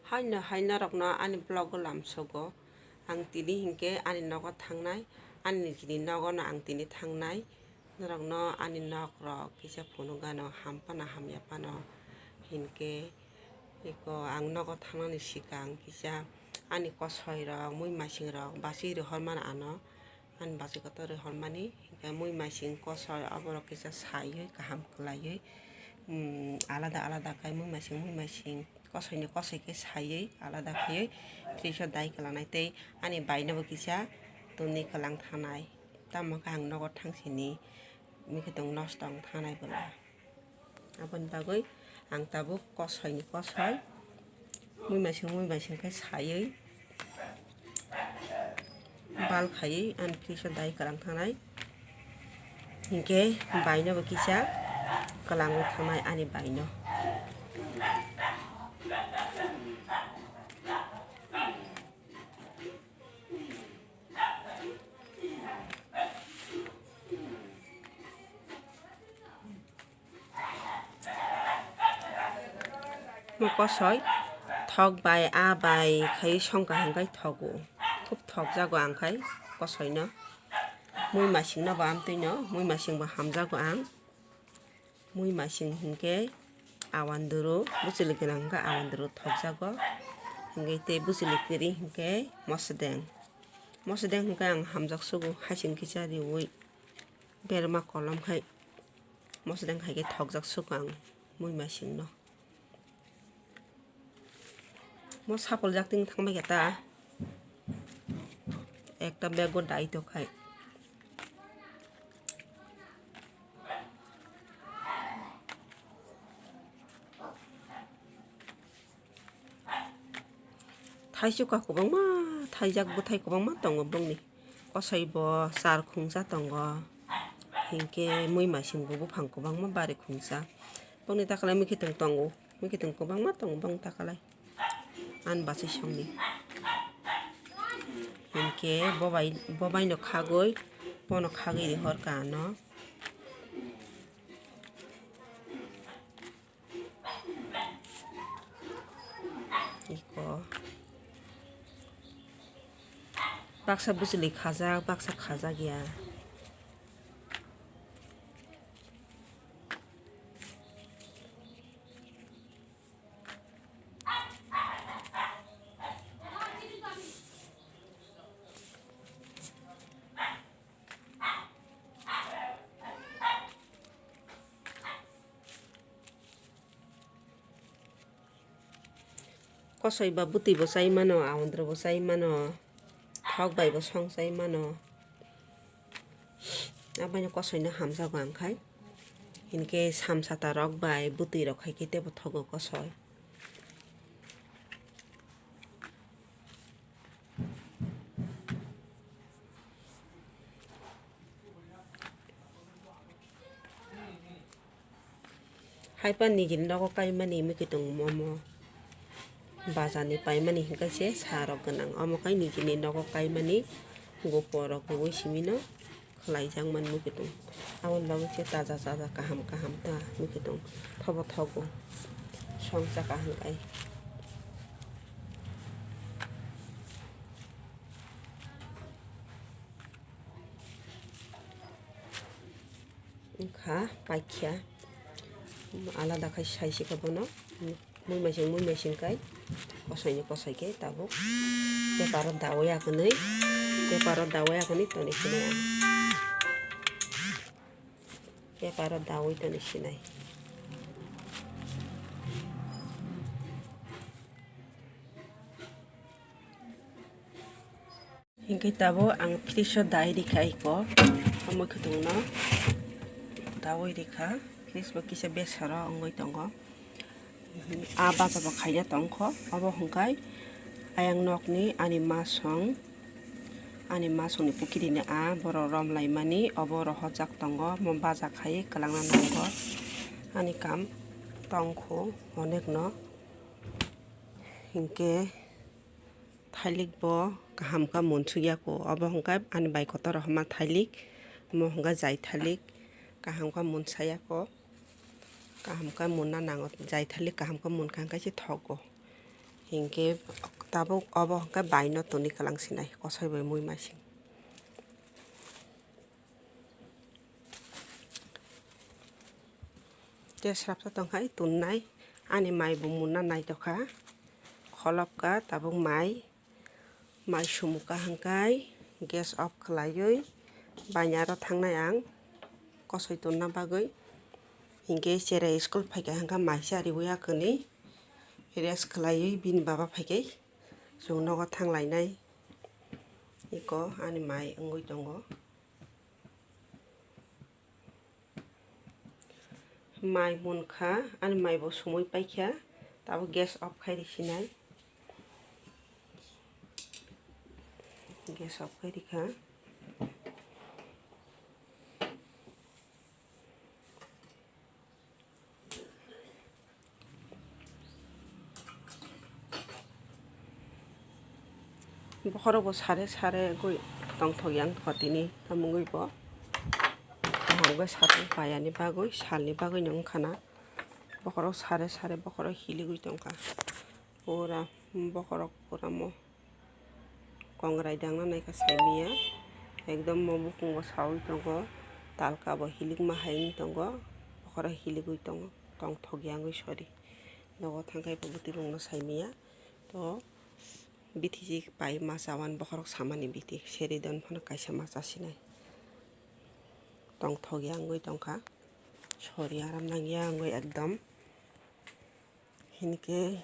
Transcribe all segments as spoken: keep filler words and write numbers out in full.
Haino hai norokno ani vlog o lamsogo. Ang tini hinkhe ani nogo thangnai, ani nijini nogono ang tini thangnai. Norokno ani nok rok kisa phunukgano, ham phano hamya phano. Hinkhe eko ang nogo thangnani swkang kisa ani kosoi rok, mui masing rok bachwi rihormani ano. Ani bachwi kotor rihormani, hinkhe mui masing kosoi oborok kisa saiwi kaham kwlaiwi, um, alada alada khai mui masing, mui masing kosoini kosoi khe saiwi alada khaiwi fridge o dai kwlangnai tei ani bainobo kisa twnwi kwlang thanai. Tamo khe ang nogo thangsini mikhutung nosto wng thanai bwla. Aboni bagwi ang tabuk kosoini kosoi, mui masing mui masing khe saiwi bal khaiwi ani fridge o dai kwlang thanai. Hinkhe bainobo kisa kwlangwi thanai ani baino. Mo kosoi thok bai, a bai khai songkha hwnkhai thogo. Khub thokjago ang khai kosoino. Mui masingno bo amtwino, mui masingbo hamjago ang. Mui masing hinkhe awanduru, bwchwlwi gwnang hinkhe awanduru thokjago. Hinkhe tei bwchwlwi kwrwi hinkhe mosedeng. Mosedeng hinkhe ang hamjak sugo, hasing kisa riui berma kolom khai. Mosedeng hai khe thokjak sugo ang mui masingno. Mo sapol jak ting thangbai khe ta. Ekta bag o dai to khai. Thaichukha kwbangma thaijak, bwthai kwbangma tongo bongni. Kosoi bo char khungsa tongo, hinkhe mui masing bo buphang kwbangma bari khungsa. Bongni takalai mui khitung tongo, mui khitung kwbangma tongo bongni takalai. Ani bachwi songni. Hinkhe bobai, bobaino khagwi, bono khagwi rihorkha ano. Iko baksa bwchwlwi khajak, baksa khajak ya. Kosoi ba bwtwi bo chai mano, awandra bo chai mano, thok bai bo song chai mano. Abaino kosoi no hamjago ang khai. Hinkhe samsata rok bai bwtwi rok khai khe teibo thogo kosoi. Haipa nijini nogo kaimani mui kitung momo. Bazar ni paimani hinkhe se sa rok gwnang. Omo khai nijini nogo kaimani gopor rok ni ui simi no khlai jak man mui kitung. Aboni bagwi se taja taja kaham kaham ta mui kitung thobo thogo. Song cha kaham kai. Wngkha paikha alada khai sai se khe bono mui maising mui maising kai kosoi ni kosoi khe tabuk paper o dawi akhwnwi paper o dawi akhwnwi toni sinai ang paper o dawi toni sinai. Hinkhe tabuk ang fridge o dai rikha iko, o mui khwtwng no daui rikha, fridge bo kisa besaro wngwi tongo, a bacha bo khaina tongkho, obo hwnkhe ayang nokni ani masong, ani masongni pukiri ni a borok rom laimani obo rohorjak tongo, omo bacha khai kwlangna nango, ani kam tongkho onekno hinkhe. Thailik bo kaham khe munsuk ya kho, obo hwnkhe ani bai kotor rok hwnma thailik, omo hwnkhe jai thailik kaham khe munsa ya kho, kaham khe munna nango, jai thailik kaham khe munkha hwnkhe se thogo. Hinkhe tabuk obo hinkhe baino toni kwlang sinai, kosoi bai mui maising. Tei srapsa tongkhai tunnai, ani mai bo munna naitokha, kholopka tabuk mai, mai sumukha hwnkhai gas off khwlaiwi baina aro thangnai ang kosoi tunna bagwi. Hinkhe cherai school phaikha hwnkhai mai chariwi akuni rest khwlaiwi bini baba phaikhai chwng nogo thanglainai. Eko ani mai wngwi tongo. Mai munkha, ani mai bo sumui paikha, tabuk gas off khai risinai. Gas off khai rikha. Bokhorok bo sare sare gwi tongthok yang tini, tamungwi bo kaham khe satung payani bagwi, salni bagwi no wngkha na. Bokhorok sare sare bokhorok hiligwi tongkha, pura bokhorok pura mo. Kongrai dangna naikha saimanya, ekdom mo bukungo sawi tongo, talka bo hilikma hai wng tongo, bokhorok hiligwi tongo, tongthok yangwi sori. Nogo thangkhai bo bwtwi rokno saimanya, to bithi si pai ma chawan bokhorok samani bithi seri don phano kaisa ma chasinai. Tongthok yangwi tongkha, sori aram nangya wngwi ekdom. Hinkhe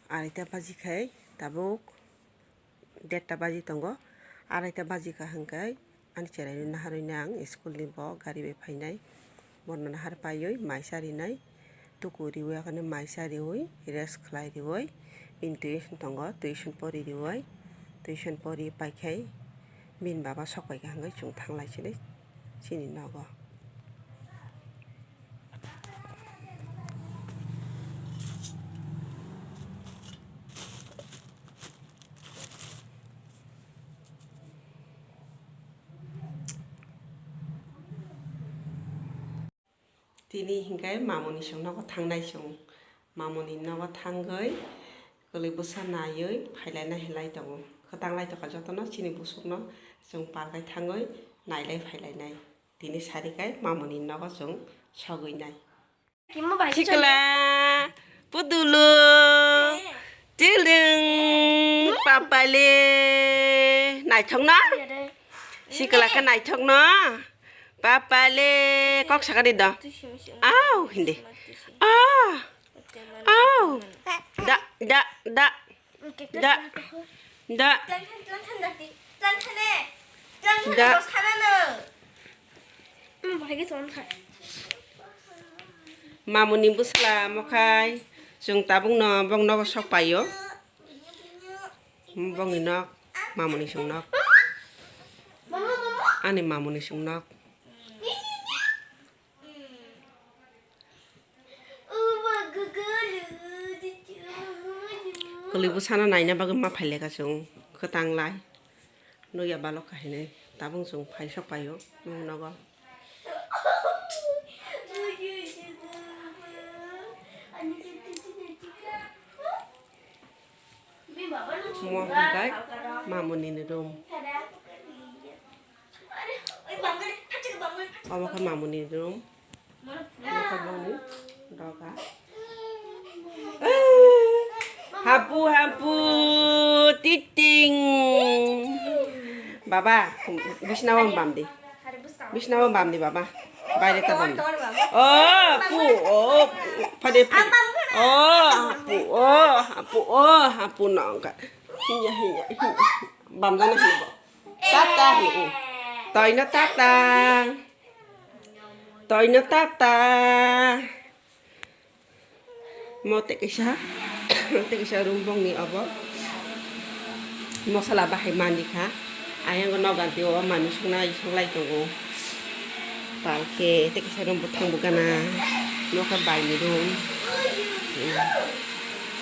araita baji khai tabuk derta baji tongo. Araita baji kaham khai ani cheraino naharwi nang school ni bo gari bai phainai. Bono nahar paiwi mai charinai. Tuku riwi akhani mai chariwi rest khlai riwi bini tuition tongo, tuition pori riwi, tuition pori paikhai bini baba sok paikha hwnkhe chwng thanglai sinai chini nogo. Tini hinkhe mamoni chwng nogo thangnai chwng. Mamoni nogo thangwi kwlwi bwsa naiwi phailaina hinlai tongo. Kwtanglai tongkha jotono chini busukno chwng palkai thangwi nailai phailainai. Tini sarikai mamoni nogo chwng sogwinai. Kimo bai Sikla, pudulu, children, papale, naithokno? Sikla khe naithokno? Papale, kok sakari do. Au, hindi. Ah, au. Da, da, da. Da. Da. Da. Mamoni bwsla mokhai chwng tabukno bok nogo sok paio. Bongni nok, mamoni chwng nok. Ani mamoni chwng nok. Kwlwi bwsano naina bagwi ma phaileka chwng kwtanglai. Nukya balok kahinwi tabung chwng phai sok paio nwng nogo. Mo hwnkhe mamoni ni room. Omo khe mamoni ni room. Omo khe boni doga. Hapu, hapu, titing. Baba, bisna o bam di. Bisna o bam di, baba. Baire ta bam di. Oh, pu, oh, pu, phade, phade. Oh, pu, oh, pu, oh, pu, nongka. Hinya, hinya, hinya. Bam jana hinya bo. Tata hi. Toino tata. Toino tata. Mo tei kaisa, tei kaisa room bongni obo. Mosala bahai manjikha. Ayang noganti o manwi songnai songlai tongo. Palke tei kaisa room bwthang bwgana. Nokha baini room.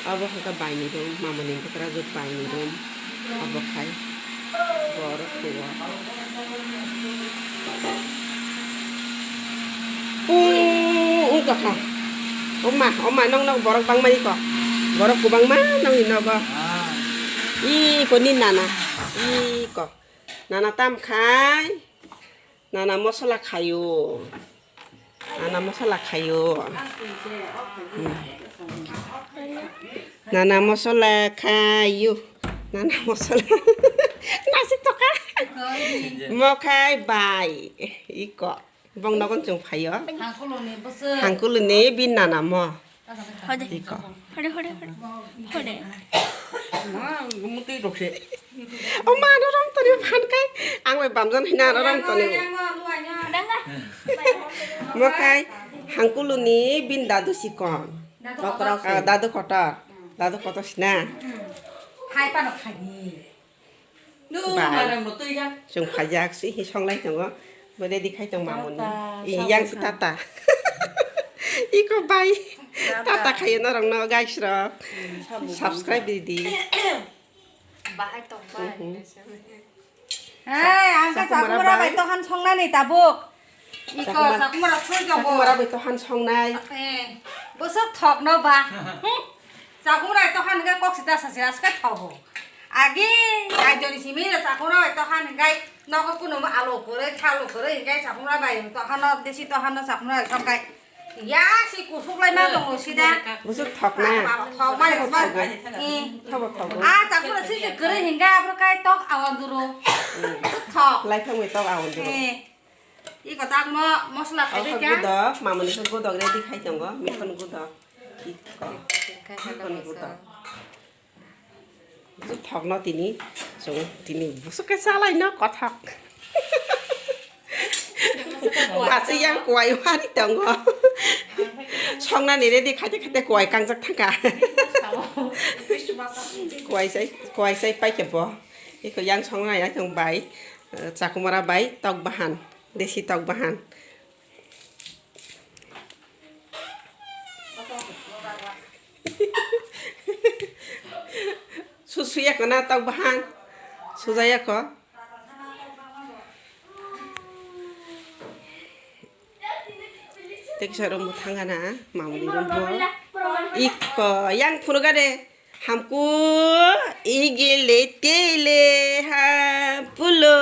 Obo hwnkha baini room, mamoni bwkrajwk baini room. Obo khai borok tongo. Pung wngtokha. Oma, oma, nokno borok bangmani kok. Borok kwbangma nongni nogo. Iko ni nana. Iko. Nana tam khai. Nana mosola khaio. Nana mosola khaio. Hmm. Nana mosola khaio. Nana mosola. Nasik toka. Mokhai bai. Iko. Bong nogon chung phaio. Hangkuluni bini nana mo. Hode. Iko. Hode, hode, hode. Hode. Ma, mutui rok se. O ma, ano rom toni phan kai. Ang bai bamjan hina ano rom toni. Danga. Mo kai, hangkuluni bini dadu sikon. Dadu kotor. Ah, dadu kotor. Dadu kotor sina. Hai pano khai. Bai. Chwng phaijak si hi songlai tongo. Bo ready khai tong mamoni. Tata, yang si tata. Iko bai. Tata. Tata khayo norok no guys rok. Hmm, sabu. Subscribe di di. Bahai tong bai. Mhm. Hei, ang khe chakumara bai tohan songnani tabuk. Iko chakumara soi tongo. Chakumara bai tohan songnai. Eh, bosok thok no ba. Chakumara bai tohan khe kok sita sasi aske thogo. Agi, aidoni simi chakumara bai tohan khe nogo kuno alu kore, thalu kore, hingke chakumara bai tohan no, desi tohan no chakumara bai songkai. Ya, si kusuk lai ma tongo sida. Busuk thok na. Thok mai thok. Eh. Thok thok. Ah, chakumara si si kere hingga abro kai tok awan duro. Busuk thok. Lai thok mai tok awan duro. Eh. Iko tak mo mosla khai de kya? Gudok, mamani khe gudok ready khai tongo, mikhon gudok. Iko. Mikhon gudok. Thokno tini, chwng tini busuk khe chalaino kothok. Wachi yang kuai wari tongo. Songnani ready khaite khaite kuai kangjak thangkha. Kuai sai, kuai sai paikhe bo. Iko yang songnai yang bai, chakumara bai tok bahan, desi tok bahan. Susuya ko na tok bahan. Sujaya ko. Teksa room bo thangana, mamuni room bo. Iko, yang phunu gade. Hamku igile tele ha pulo.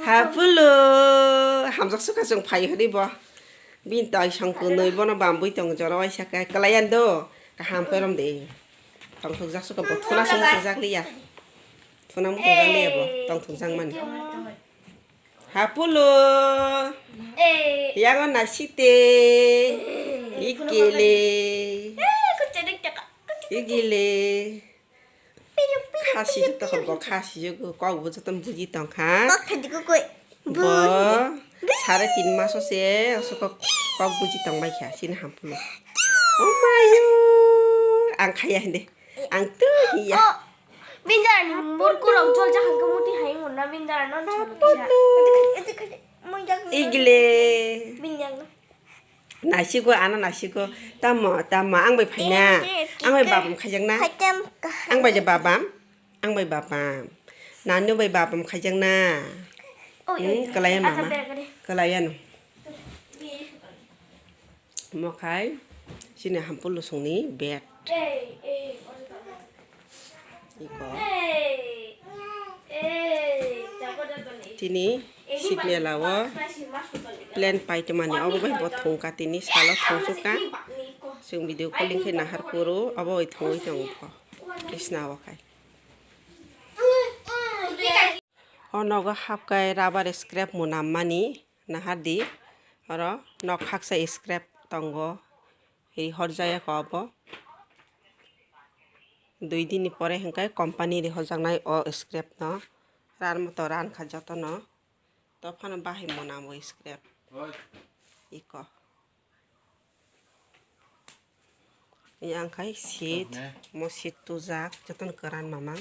Ha pulo. Hamjak suka chwng phai hwnwi bo. Bini tai song kwnwi bono bambwi tong jora waisa khe kwlaiyan do. Kaham khe rom de. Tongthok jak suka bo thuna song thok jak liya. Thuna muthok jak liya bo. Tongthok jak mani. Hapulo. Eh. Yango nasite. Eh, ikele. Eh, kuchadek taka. Igile. Khasi jito kok khasi jogo kok bo joto buji tongkha. Kok khadi ko koi. Bo. Sare tin maso se oso kok kok buji tong bai kha sini hapulo. Oh mayo. Ang khaya hinde. Ang tu hiya. Oh. Binjar ni murku rok jol jahan ke muti hai mun na binjar non cholo kisa. Igle. Binjar no. Nasigo ano nasigo. Tamo tamo ang bai phaina. Ang bai babam khajak na. Ang bai je babam. Ang bai babam. Nanu bai babam khajak na. Hmm, kalayan mama. Kalayan. Mokhai, chini hampul lusungni bed. Iko. Tini sip mela o plan paitwmani obo bai bo thungkha tini salo thungsukha. Chwng video calling khe nahar phuru obo bai thungwi tongo pho. Bisna o khai. O nogo hapkai rubber scrap mwnam mani. Nahardi, oro nok haksa scrap tongo, ri horjaya ko obo. Dui din ni pore hwnkhe company ri horjaknai o scrap no, ran moto ran kha joto no, to phano bahai mwnamo scrap iko. Yang khai seat, mo seat tujak, jotono kwran mamang.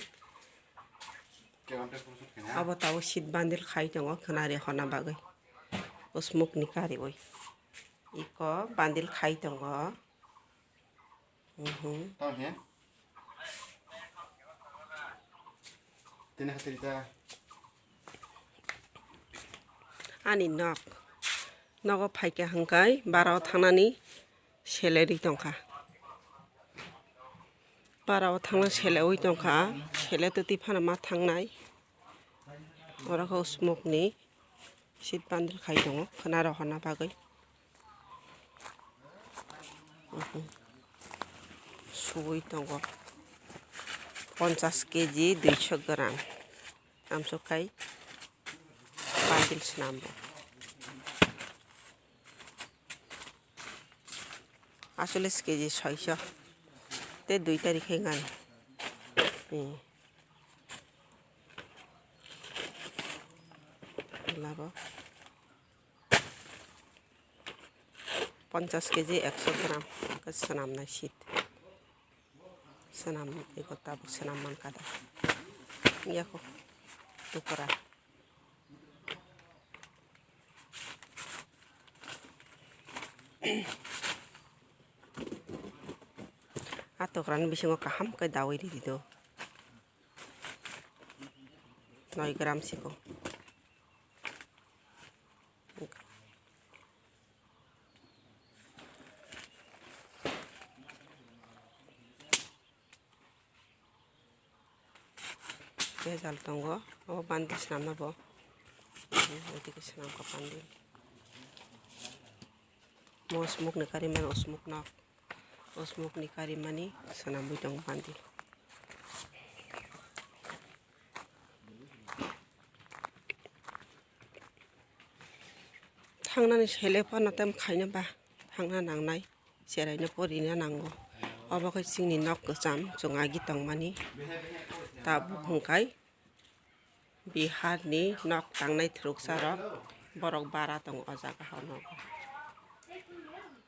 Abo tabo seat bandil khai tongo, khwnari honna bagwi. O smoke ni kariwi. Iko bandil khai tongo. Mhm. Tini hatiri ta. Ani nok. Nogo phaikha hwnkhe bara o thangnani salary tongkha. Para o thangna sele oi tongkha, sele twi phano ma thangnai. Oro khe smoke ni seat bundle khai tongo, khwna rohorna bagwi. Mhm. Suwi tongo. Ponchas keji duiso gram. Amsuk khai bundle swnambo. Asoles keji soiso. Te dui tarikh hai ngan. Hmm. Labo. Ponchas keji ekso gram khe swnamnai seat. Swnam eko tabuk swnam mankha da. Yako tukra. A tokra ni bisingo kaham khe dawi ridi do. Noi gram siko. Bejal tongo, o bandi swnamna bo. Oitike swnamkha bandi. Mo smoke ni kari mano, smoke nok. O smoke ni kari mani swnamwi tongo bandi. Thangnani sele phano tem khaina ba thangna nangnai, cheraino porina nango. Obo khe chini nok kwcham chwng agi tongmani. Tabuk hwnkhe Bihar ni nok tangnai thwrwksa rok borok bara tongo o jaga o nogo.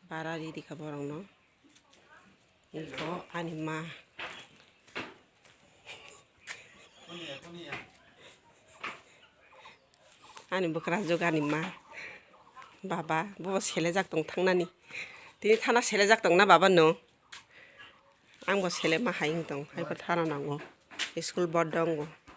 Bara ridi kha borok no. Iko ani ma. Ani bwkrajwk ani ma. Baba, bo selejak tong thangnani. Tini thana selejak tong na baba no? Ang bo sele ma hai wng tong, hai bo thana nango. School board dongo.